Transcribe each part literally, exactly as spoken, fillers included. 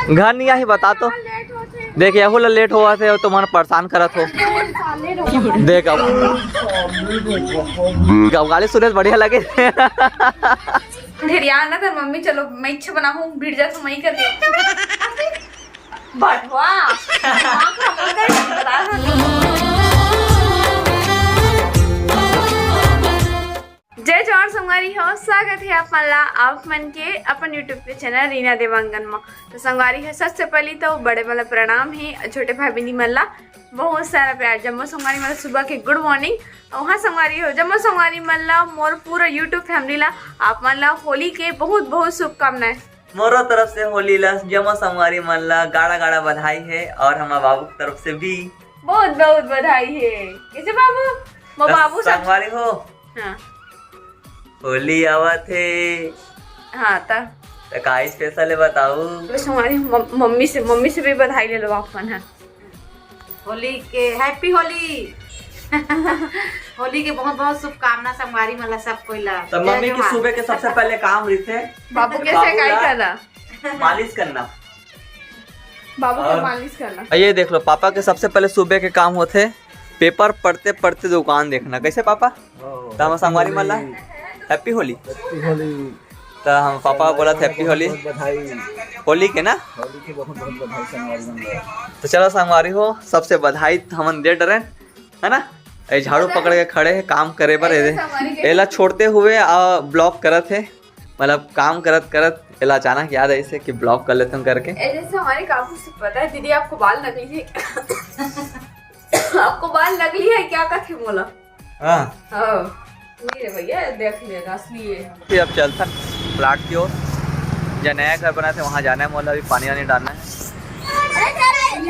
घर नहीं आही, बता तो। देख, यहू ला लेट होवत हे, तुमन परेशान करत हो। देख अब, अब गाली सुने से बढ़िया लगे। ढेरिया ना तर मम्मी, चलो मैं इच्छा बनाहूँ, भिड़ जा तो मैं कर दे। बटवा। जय जोहार संगवारी हो, स्वागत है आप मन ला, आप मन के अपन YouTube के चैनल रीना देवांगन मा। तो संगवारी हो, सबसे पहली तो बड़े वाला प्रणाम है, छोटे भाई बहनी मन ला बहुत सारा प्यार। जम्मो संगवारी मन ला सुबह के गुड मॉर्निंग। और हाँ संगवारी हो, जम्मो संगवारी मन ला, मोर पूरा YouTube फैमिली ला, आप मन ला होली के बहुत बहुत शुभकामनाएं। मोरो तरफ से होली ला जम्मो संगवारी मन ला गाड़ा गाड़ा बधाई है और हमर बाबू की तरफ से भी बहुत बहुत बधाई है। कैसे बाबू? मोर बस बाबू सब संगवारी हो। हाँ। होली आवत हे। हाँ, त त का स्पेशल है बताऊ? बस हमारी मम-, मम्मी से, मम्मी से भी बधाई ले लो आप मन, हाँ। होली के हैप्पी होली। होली के बहुत बहुत शुभकामना संगवारी मन ला, सब कोई ला। तो जय मम्मी की जोहार। सुबह के सबसे पहले काम रहिथे बाबू के बाबू सेकाई ला करना। मालिश करना। बाबू के और मालिश करना। ये देख लो, पापा के सबसे पहले सुबह के काम होथे पेपर पढ़ते पढ़ते दुकान देखना। कैसे पापा? तो हम संगवारी मन ला हैप्पी होली। हैप्पी होली। तो हम पापा बोलत हैप्पी होली। बहुत बधाई। होली के ना? होली के बहुत बहुत बधाई संगवारी मन ला। तो चलो संगवारी हो, सबसे बधाई हमन दे डरेन, है ना? ये झाड़ू पकड़ के खड़े हैं काम करे बर, ऐसे एदे। संगवारी के एला छोड़ते हुए आ, ब्लॉग करत है, मतलब काम करत करत एला अचानक याद आइस हे कि ब्लॉग कर लेते हैं करके। ऐसे हमारे काकू से पता है दीदी, आपको बाल नकली है क्या? आपको बाल नकली है क्या, कथे मोला? हाँ। हाँ। नहीं रे भैया, देख लेना, असली है। फिर अब चलथन प्लाट की ओर, जहाँ नया घर बना थे, वहाँ जाना है मोला, अभी पानी वानी डालना है।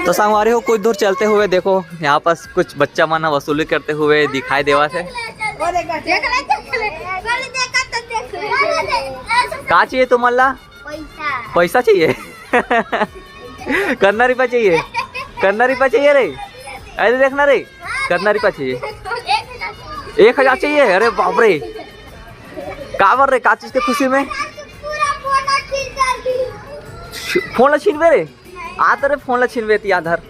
तो संगवारी हो, कुछ दूर चलते हुए देखो, यहाँ पास कुछ बच्चा मन वसूली करते हुए दिखाई देवा थे। का चाहिए तुमन ला? पैसा। पैसा चाहिए? कतना रुपया चाहिए? कतना रुपया चाहिए रे? अरे देखना रे, कतना रुपया चाहिए? एक हजार चाहिए। अरे बाप रे, काबर रे, का चीज के खुशी में? फोन ला छीनबे रे? आ तो रे, फोन ला छीनबे, तिया धर।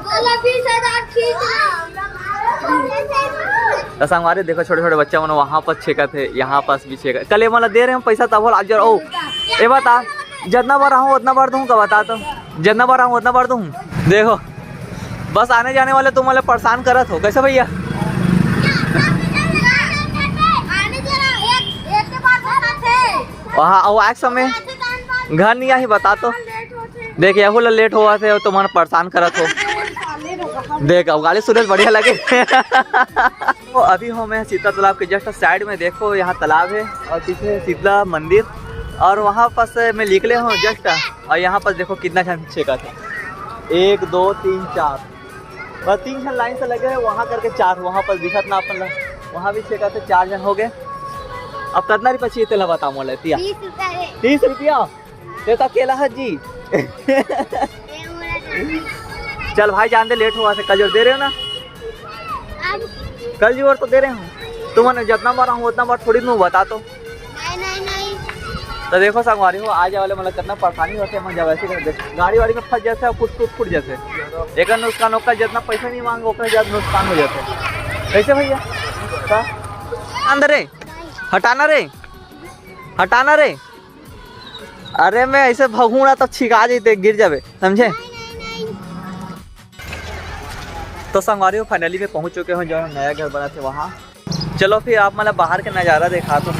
बोला बीस हजार खींच ला। तो संगवारी देखो, छोटे छोटे बच्चा मन वहाँ पर छेकत है, यहाँ पास भी छेकत। कल ये मन ला दे रहे हम पैसा, तब बोल आज जर ओ, ए बता, जितना बार आहूँ उतना बार दूँ का, बता तो, जितना बार आहूँ उतना बार दूँ। देखो, बस आने जाने वाले तुम वाले परेशान करत हो, कैसे भैया? आने जरा एक, एक के पास बस आथे। वहाँ, वो आए समय घर नहीं आही, बता तो। देख, यहू ला लेट होवत हे, तुमन परेशान करत हो। देख, अब गाली सुने से बढ़िया लगे। तो अभी हो मैं सीता तालाब के just साइड में, देखो यहाँ तालाब है और पीछे शीतला मंदिर, और वहाँ पास मैं निकले हूँ just, और यहाँ पास देखो कितना झन छेकत हे, एक दो तीन चार, बस तीन झन लाइन से लगे हैं, वहाँ करके चार, वहाँ पर दिखत ना अपन ला, वहाँ भी छेकत हे, चार झन हो गए। अब कतना रुपया चाहिए तेला बता मोला, तिया। तीस रुपया है। तीस रुपया? ते तो अकेला है जी। चल भाई, जान दे, लेट होवत हे, कल जोर दे रहे हो ना? कल जोर तो दे रहे हो। तुमन जितना बार आहूँ उतना बार थोड़ी नू, बता तो। नहीं, नहीं, नहीं। तो देखो संगवारी हो, आए जाए वाले मतलब कितना परेशानी होथे, मन जब ऐसे कर दे, गाड़ी वाड़ी में फंस जाथे, कुछ टूट फूट जाथे, एकर नुकसान ओकर, जितना पैसा नहीं मांगे ओकर ज्यादा नुकसान हो जाथे। कैसे भैया? का? अंदर रे, हटाना रे, हटाना रे। अरे मैं ऐसे भगूंगा तो छिका जैते, गिर जाबे, समझे? तो संगवारी हो, finally मैं पहुंच चुके हूँ जो नया घर बना थे वहाँ। चलो फिर आप मतलब बाहर के नज़ारा दिखा तो।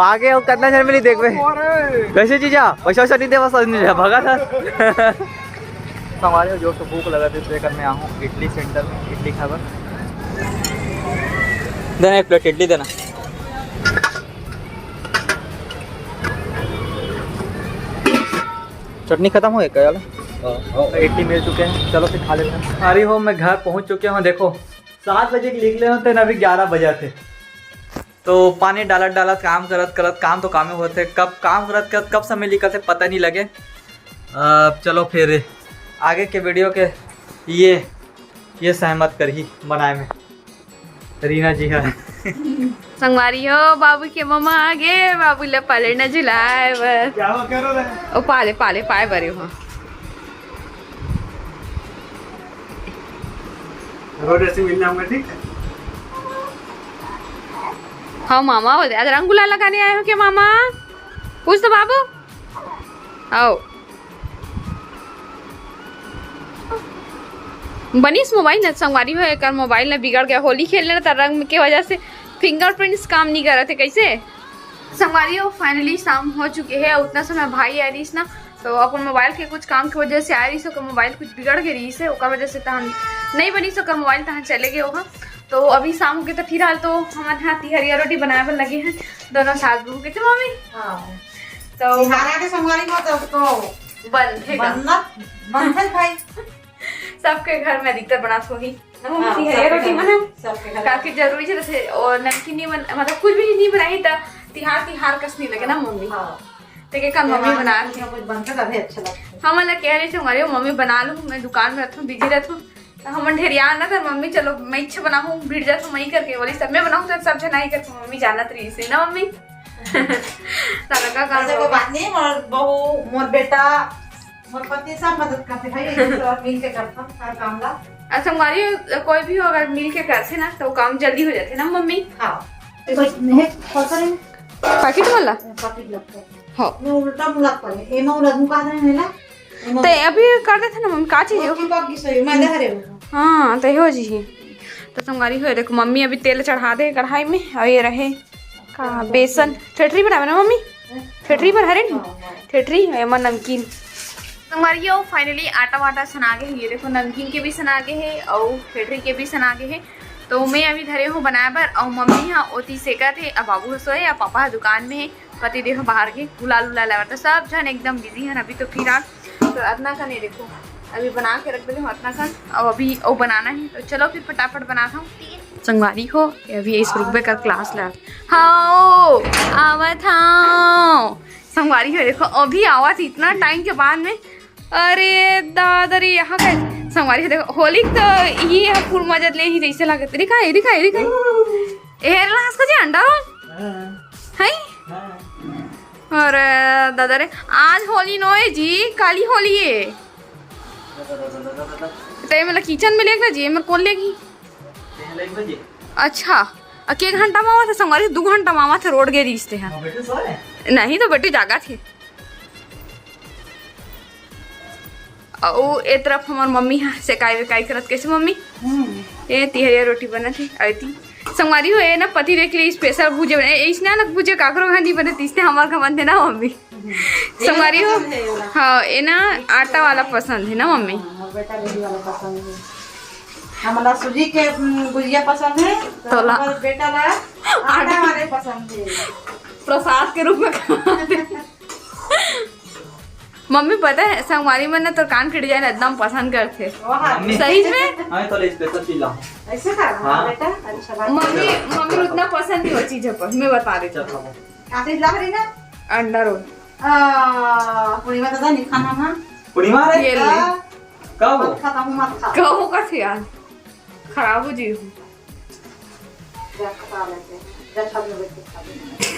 आगे हो कितना जन मिली देखबे। कैसे जीजा, पैसा वैसा नहीं दे, बस नहीं दे, भगा था। संगवारी हो, जोर से भूख लगा थे, तो एकर में आहूँ इडली सेंटर में इडली खाए बर। देना एक प्लेट इडली देना। चटनी खत्म हो गई क्या वाला? हाँ, हाँ। तो इडली मिल चुके हैं, चलो फिर खा लेते हैं। अरे हो, मैं घर पहुंच चुके हूँ। देखो, सात बजे के निकले होते ना, अभी ग्यारह बजे थे। तो पानी डालत डालत, काम करत करत, काम तो कामे होते, कब काम करत करत कब समय निकलते पता नहीं लगे। अब चलो फिर आगे के वीडियो के ये ये सहमत करही बनाए में। रीना जी है। संगवारी हो, बाबू के ममा आगे, बाबू ला पाले न झुलाए बर। क्या हुआ, क्या रो रहे हैं? ओ पाले, पाले पाए बरे हो। रोड ऐसे मिलने आऊंगा, ठीक है? हाँ मामा, हो आज रंग गुलाल लगाने आए हो क्या मामा? पूछ तो बाबू। आओ। बनीस मोबाइल न संगवारी हो, एकर मोबाइल न बिगड़ गया। होली खेलने न त रंग के वजह से फिंगरप्रिंट्स काम नहीं करत हे। कैसे संगवारी हो, फाइनली शाम हो चुके हे। उतना समय भाई आ रहीस ना, तो अपन मोबाइल के कुछ काम के वजह से आ रहीस, ओकर मोबाइल कुछ बिगड़ के रहीस हे, ओकर वजह से तहन नहीं बनीस ओकर मोबाइल, तहन चले गए ओहा। तो अभी शाम हो गए, तो फिलहाल तो हमन हा तिहरिया रोटी बनाए बर लगे हैं दोनों सास बहू के। तो मम्मी, हाँ। तो तिहारा के संगवारी हो तो, तो बन हे का? बनना, बनथे भाई। सबके घर में अधिकतर बनात होही ना मम्मी, हाँ, तिहरिया सबके रोटी घर, बना। सबके घर। काफी जरूरी से रथे, और नमकीन नहीं बन, मतलब कुछ भी नहीं बनाई त तिहार, तिहार कस नहीं लगे ना मम्मी। हाँ। ते के कन मम्मी बना के। कुछ बनता तभी अच्छा लगता है। हमन ला कह रहे थे, "अरे मम्मी बना लूँ, मैं दुकान में रहता हूँ, बिजी रहता हूँ।" तो हमन ढेरिया ना, तो मम्मी, "चलो मैं इच्छा बनाहूँ, भिड़ जाता हूँ, मैं ही करके।" बोली, "सब मैं बनाहूँ, तो सब जनाई करके मम्मी जानत रही से ना मम्मी।" तारा का काम ऐसे कोई बात नहीं, मोर बहू, मोर बेटा, मोर पति सब मदद करते भाई, एक दूसरा मिल के करता हर काम ला। अच्छा, हमारी कोई भी हो, अगर मिल के करते ना, तो काम जल्दी हो जाते ना मम्मी। हाँ। पैकेट वाला? पैकेट लगता है। हाँ। मैं उल्टा मुलक पड़े, एमा उलट मुका दे मेला। एमा ते अभी कर देथे ना मम्मी, का चीज वो हो? चिपक गई सही, मैदा हरे हो। हाँ, ते हो जी। तो संगवारी हो, देखो मम्मी अभी तेल चढ़ा दे कढ़ाई में, और ये रहे का बेसन, ठेठरी बनावे ना मम्मी? ठेठरी बर हरे नी? हाँ, हाँ। ठेठरी, एमा नमकीन। संगवारी हो, फाइनली आटा वाटा सना गे हे। ये देखो, नमकीन के भी सना गे हे, अउ ठेठरी के भी सना गे हे। तो मैं अभी धरे हूँ बनाए बर, अउ मम्मी हा ओती सेकत हे, अब बाबू ह सोए, अब पापा ह दुकान में हे, पति देव ह बाहर गे गुलाल उलाल लाए बर। तो सब झन एकदम बिजी हन अभी तो फिलहाल। तो अतना कन ये देखो, अभी बना के रख देते हूँ अतना कन, अउ अभी ओ बनाना है। तो चलो फिर फटाफट बनाता हूँ। संगवारी हो, ये अभी इस रुकबे कर क्लास ला। हाँ, आवत हाँ। संगवारी हो, देखो अभी आवत इतना टाइम के बाद में। अरे दादा रे, यहाँ का संगवारी हो, देखो होली तो ये है फुल मजा ले ही जैसे लागत। दिखाई, दिखाई, दिखाई। ए लास का जी अंडा रोल? हाँ। है? हाँ। अरे दादा रे, आज होली नो है जी, काली होली है। ते मतलब किचन में लेके जी, मैं कौन लेगी? अच्छा, अ, के घंटा में आवा था संगवारी, दू घंटा में आवा था, रोड गे रिश्ते हैं। हाँ, बेटे सो रहे? नहीं तो बेटे जागा थे। अउ ए तरफ हमर मम्मी ह सेकाई वेकाई करत, कैसे मम्मी? हम्म। ए तिहरिया रोटी बनत हे, अउ एती संगवारी हो, ए ना पति देव के लिए स्पेशल भुजे बने, ए इसने अलग भुजे काकरो घर नहीं बने, तीसने हमर घर बनते ना मम्मी। हम्म। संगवारी हो, पसंद है ये वाला। हाँ, ए ना आटा वाला पसंद है ना मम्मी? हाँ, हमर बेटा बेटी वाला पसंद है। हमला सूजी के, उम, गुजिया पसंद है, तो तोला हमर बेटा ला आटा आटा वाले पसंद है। प्रसाद के रूप में खा। मम्मी पता है, संगवारी मन ना तोर कान फट जाए ना, एकदम पसंद करथे। वाह। मम्मी। सही में? हाँ, तो ले स्पेशल चीज लाऊं। ऐसे का? हाँ। बेटा, अच्छा बात। मम्मी, मम्मी उतना पसंद नहीं वो चीज है पर, मैं बता देती हूँ। चल, खाओ। का चीज ला रही ना? अंडा रोल। आ, पूर्णिमा दादा नहीं खाना ना। पूर्णिमा रे? ये ले। आ, कब? मत खा, मत खा। कब का थी यार? खराब हो जी। जा खा लेते हैं। जा छत में बैठ के खा लेते हैं।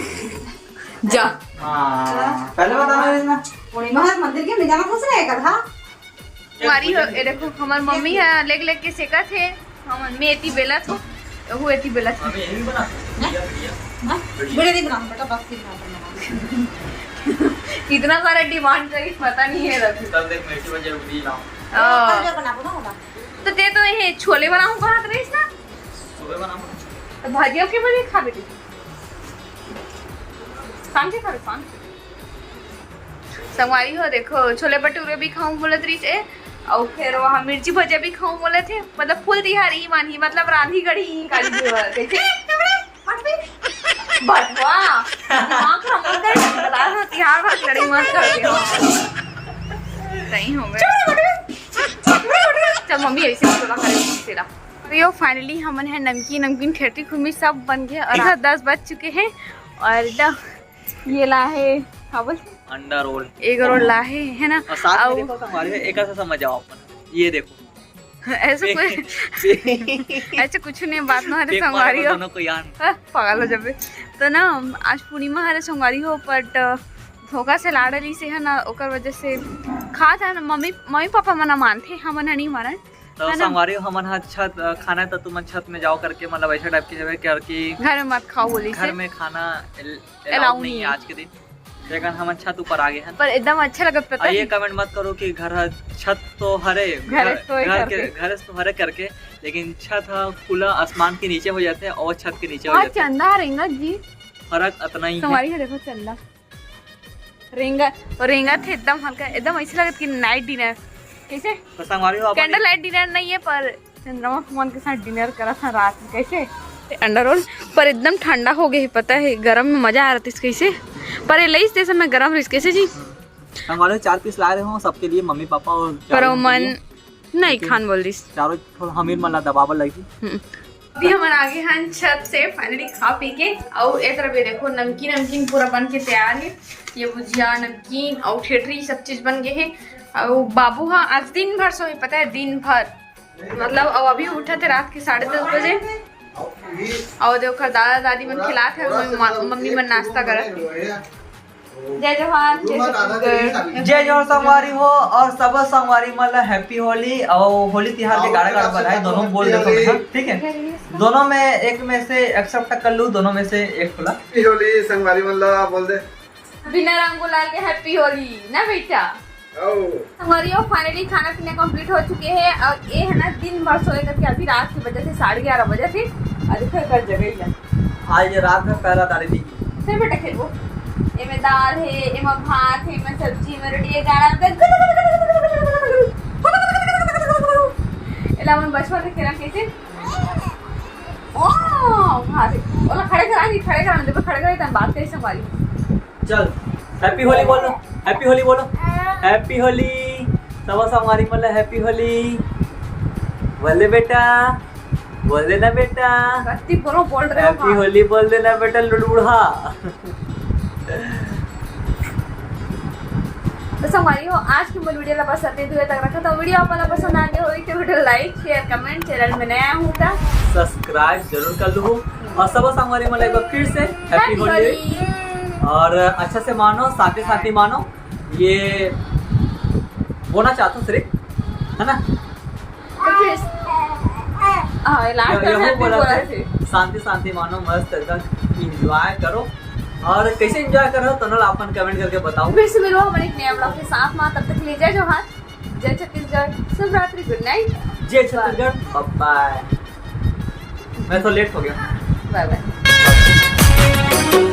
जा। हाँ, पहले बता दो ना। पूर्णिमा मंदिर के नहीं जाना था, उसने कहा था। हमारी हो, ये देखो, हमार मम्मी है, लेग लेग के सेकत है। हम मैं एती बेला थो, वो एती बेला थो। अबे यही बना। हैं? हाँ? वीडियो नहीं बनाऊँ बेटा, बस की बात है। इतना सारा डिमांड करी, पता नहीं है रवि। कल देख, मैं इसी वजह वीडियो लाऊं। हाँ। कल जो बनाबो ना, होगा। तो ते तो ये छोले बनाऊं कहा रहीस ना? सुबह बनाऊं। तो भाजी के बजे खा बेटी। सांझे खा लो, सांझे। संगवारी हो, देखो, छोले भटूरे भी खाऊं बोलत रहीस ए, अउ फिर वहाँ मिर्ची भजिया भी खाऊं बोलत हे। मतलब फुल तिहार ई मानही, मतलब रांधी गढ़ी ई काली तिहार, कैसे? बटवा, दिमाग खराब मत कर, बता रहा, तिहार भर लड़ाई मत कर दे। सही हो गए। चल मम्मी, ऐसे मत बोला करे, तेरा। तो यो finally हमन है नमकीन, नमकीन ठेठरी खुरमी सब बन गए और इधर दस बज चुके हैं और एकदम ये ला है, हाँ बोल। अंडा रोल। एग रोल ला है, है ना? और साथ में अउ देखो संगवारी हो, एक ऐसा समझ जाओ अपन। ये देखो। ऐसे कोई ऐसे कुछ नहीं, बात ना हरे संगवारी हो। दोनों को यार। हाँ, पागल हो जाबे। तो ना, आज पूर्णिमा हरे संगवारी हो, but धोखा से ला डलिस हे ना, ओकर वजह से खात हे ना। मम्मी, मम्मी पापा मना मानथे, हमन ह नहीं मानन। तो है ना? संगवारी हो, हमन ह छत, अ, खाना है तो तुमन छत में जाओ करके, मतलब ऐसा टाइप के जगह करके घर में मत खाओ बोलिस घर हे। में खाना एल-, Allow allow नहीं नहीं है है। आज के दिन। लेकिन हमन छत ऊपर आ गए हैं। पर एकदम अच्छा लगत पता आइए है। Comment मत करो कि घर ह-, छत तो हरे, घर घर, तो है घर के, करके। घर तो हरे करके, लेकिन छत ह खुला आसमान के नीचे हो जाते हैं और छत के नीचे हो हाँ, जाते हैं। चंदा रेंगत जी। फर्क अतना ही है। संगवारी हो, देखो चंदा। रेंगत, और रेंगत है एकदम हल्का, एकदम ऐसे लगत कि night dinner। कैसे? तो संगवारी हो, अपन candle light dinner नहीं है, पर चंद्रमा मन के साथ dinner करत हन रात में। कैसे? अंडा रोल, पर एकदम ठंडा हो गए, पता है, गरम में मजा आ रहा था। कैसे? पर ये लईस जैसे मैं गरम रहीस। कैसे जी? संगवारी हो, चार piece ला रहे हो सबके लिए, मम्मी पापा और पर चारों के मन लिए। नहीं ठीक है। खान बोल रहीस। चारों थोड़ा हमीर मन ला दबावल लगी। हम्म। अभी हमन आगे हन छत से finally खा पी के। अउ ए तरफ ये देखो, नमकीन, नमकीन पूरा बन के तैयार है। ये भुजिया, नमकीन अउ ठेठरी सब चीज बन गए है। अउ बाबू हा आज दिन भर सोए, पता है, दिन भर, मतलब, अउ अभी उठा थे रात के साढ़े दस बजे। अउ देखो, दादा दादी मन खिलात है, मम्मी, मम्मी मन नाश्ता करत है। जय जोहार, जय छत्तीसगढ़। जय जोहार संगवारी हो, और सब संगवारी मन ला happy होली और होली तिहार के गाड़ा गाड़ा बधाई। दोनों बोल देता हूँ, ठीक है? दोनों में एक में से accept कर लूँ, दोनों में से एक खुला। Happy होली संगवारी मन ला बोल दे। बिना रंगू लाल के happy होली ना बेटा। संगवारी हो, finally खाना पीना complete हो चुके हैं और ये है ना दिन भर सोए करके अभी रात के बजे से साढ़े ग्यारह बजे से अभी फिर कर जगह ही है। आज रात में पहला दाढ़ी दी। फिर बेटा खेलबो। एमे दाल है, एमे भात है, एमे सब्जी, एमे रोटी, ये गाना एला मन बचपन से खेला कैसे? ओ, भात है। ओला खड़े करा नहीं, खड़े करा नहीं, देखो खड़े करा, तन बात करी संगवारी। चल, happy होली बोलो, happy होली बोलो, happy होली। सब संगवारी मन ला happy होली। बोल दे बेटा, बोल दे ना बेटा। कत्ती बोलो, बोल रहे हो, happy हाँ। होली बोल दे ना बेटा, लुलबुढ़ा। तो संगवारी हो, आज के मोर video ला बस अते दूर तक रखा। तो video आप ला पसंद आ गया हो तो video like, share, comment, channel में नया हूँ तो subscribe जरूर कर लो। और सब संगवारी मन ला एक बार फिर से happy होली। और अच्छा से मानो, शांति शांति मानो। ये बोलना चाहता हूँ सिर्फ, है ना? तो फिर, हाँ, ये last ये, में ये happy बोला बोला थे। थे। शांति शांति मानो, मस्त एकदम enjoy करो। और कैसे enjoy करो, तो ना अपन comment करके बताओ। फिर से मिलो हमारे एक नया vlog के साथ में, तब तक के लिए जय जोहार, जय छत्तीसगढ़, शुभ रात्रि, good night। जय छत्तीसगढ़, bye bye। मैं तो late हो गया। Bye bye।